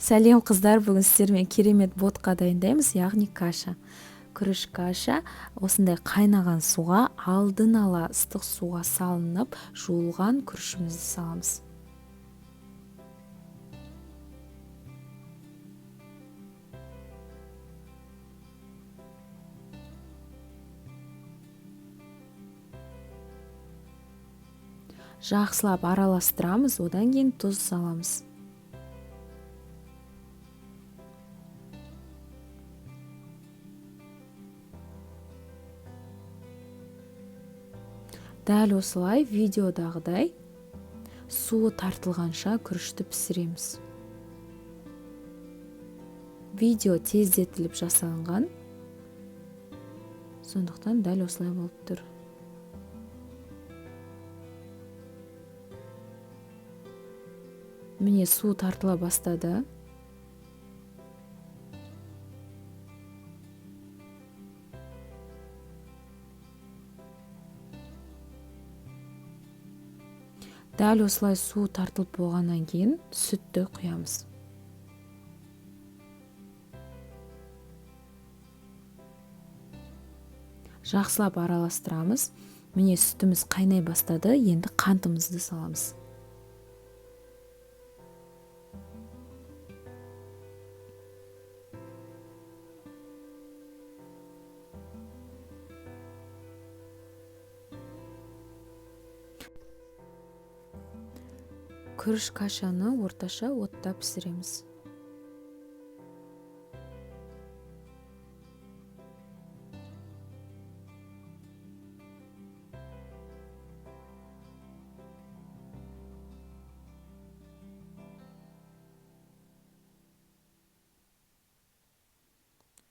Сәлем, қыздар! Бүгін сіздермен керемет ботқа дайындаймыз, яғни каша, күріш каша. Осындай қайнаған суға алдын ала ыстық суға салынып жуылған күрішімізді саламыз. Жақсылап араластырамыз, одан кейін тұз саламыз. Дәл осылай видеодағыдай суы тартылғанша күрішті пісіреміз. Видео тездетіліп жасалынған, сондықтан дәл осылай болып тұр. Міне, су тартыла бастады. Дәл осылай су тартылып болғаннан кейін сүтті құямыз. Жақсылап араластырамыз. Міне, сүтіміз қайнай бастады. Енді қантымызды саламыз. Күріш кашаны орташа отта пісіреміз.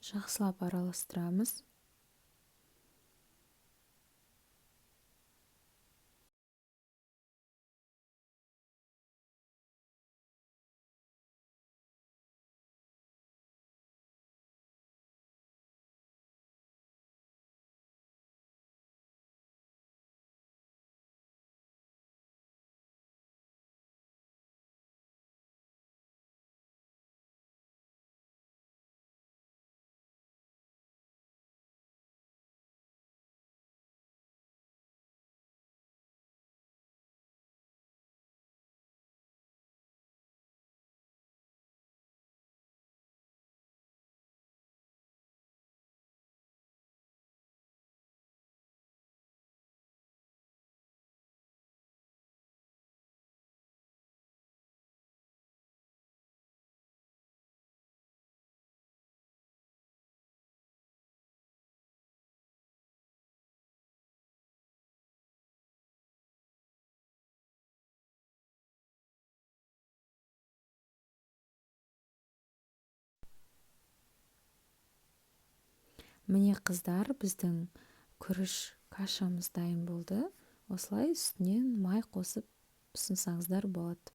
Жақсылап араластырамыз. Міне, қыздар, біздің күріш кашамыз дайын болды. Осылай үстінен май қосып ұсынсаңыздар болады.